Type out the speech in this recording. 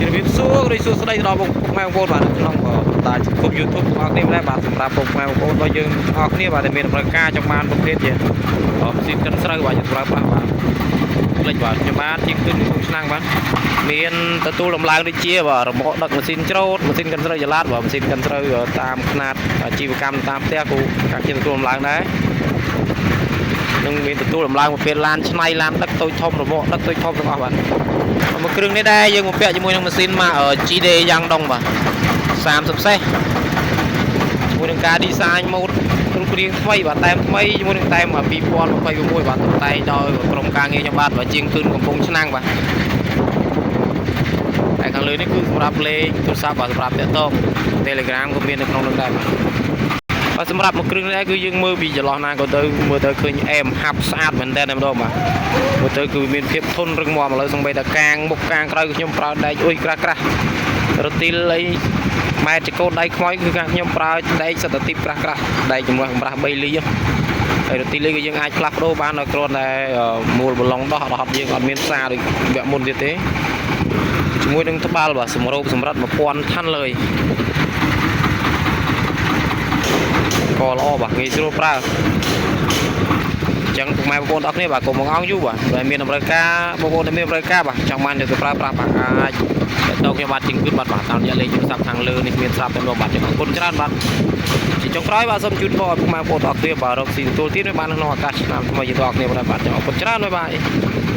ជំរាបសួរឬសួស្តីដល់ពុកម៉ែបងប្អូនបាទនៅក្នុងបណ្ដាញសង្គម YouTube ទាំងអស់គ្នាដែរបាទសម្រាប់ពុកម៉ែបងប្អូនរបស់យើងទាំងអស់គ្នាបាទដែលមានតម្រូវការចង់បានប្រភេទជាម៉ាស៊ីនកិនស្រូវបាទយើងប្រើប្រាស់បាទផ្លេចបាទខ្ញុំបាទជាងគឺក្នុងឆ្នាំងបាទមានទទួលដំឡើងដូចជាបាទរមាក់ដឹកម៉ាស៊ីនច្រូតម៉ាស៊ីនកិនស្រូវចល័តបាទម៉ាស៊ីនកិនស្រូវតាមខ្នាតអាជីវកម្មតាមផ្ទះគូការខ្ញុំទទួលដំឡើងដែរនឹងមានទទួលដំឡើងប្រភេទឡានឆ្នៃឡានដឹកតូចធំរមាក់ដឹកតូចធំទាំងអស់បាទមួយគ្រឿងនេះដែរយើងមកពាក់ជាមួយនឹងម៉ាស៊ីនមក GD យ៉ាងដងបាទ30សេះជាមួយនឹងការ design ម៉ូដរូបរាងថ្មីបាទតែមថ្មីជាមួយនឹងតែម2026បាទតុបតែងដោយក្រុមការងារខ្ញុំបាទបាទជាងទឿនកំពង់ឆ្នាំងបាទតែខាងលើនេះគឺសម្រាប់លេខទូរស័ព្ទបាទសម្រាប់តាក់ទង Telegram ក៏មាននៅក្នុងនោះដែរបាទបាទសម្រាប់មួយគ្រឿងនេះគឺយើងមើលពីចន្លោះណាក៏ទៅមើលទៅឃើញអែមហាប់ស្អាតមែនតើតែម្ដងបាទមើលទៅគឺមានភាពធន់រឹងមាំឥឡូវសង្បីតែកាងមុខកាងក្រោយខ្ញុំប្រើដែកអុយក្រាស់ក្រាស់រទីលអីម៉ែត្រចកូនដៃខ្មោចគឺខាងខ្ញុំប្រើដែកសិតតែទីបក្រាស់ក្រាស់ដែកចម្រាស់កម្រាស់3លីហើយរទីលីក៏យើងអាចផ្លាស់ប្ដូរបានដោយគ្រាន់តែមូលបឡុងដោះអត់យើងអត់មានផ្សារដូចវគ្គមុនទៀតទេជាមួយនឹងត្បាល់បាទសម្រូបសម្រិត1000ឋានលើក៏ល្អបាទងាយស្រួលប្រើអញ្ចឹងពុកម៉ែបងប្អូនទាំងអស់គ្នាបាទកុំមកអងយូរបាទដែលមានតម្រូវការបងប្អូនដែលមានតម្រូវការបាទចង់បានយកទៅប្រើប្រាស់បាទអាចតទៅខ្ញុំបាទជាងគឺបាទបាទតាមរយៈលេខទូរស័ព្ទខាងលើនេះមានស្រាប់តែមកបាទអរគុណច្រើនបាទជាចុងក្រោយបាទសូមជូនពរឲ្យពុកម៉ែបងប្អូនទាំងអស់គ្នាបាទរកស៊ីទទួលទានឲ្យបានក្នុងឱកាសឆ្នាំថ្មីជាទាំងអស់គ្នាបាទបាទអរគុណច្រើនបាយបាយ។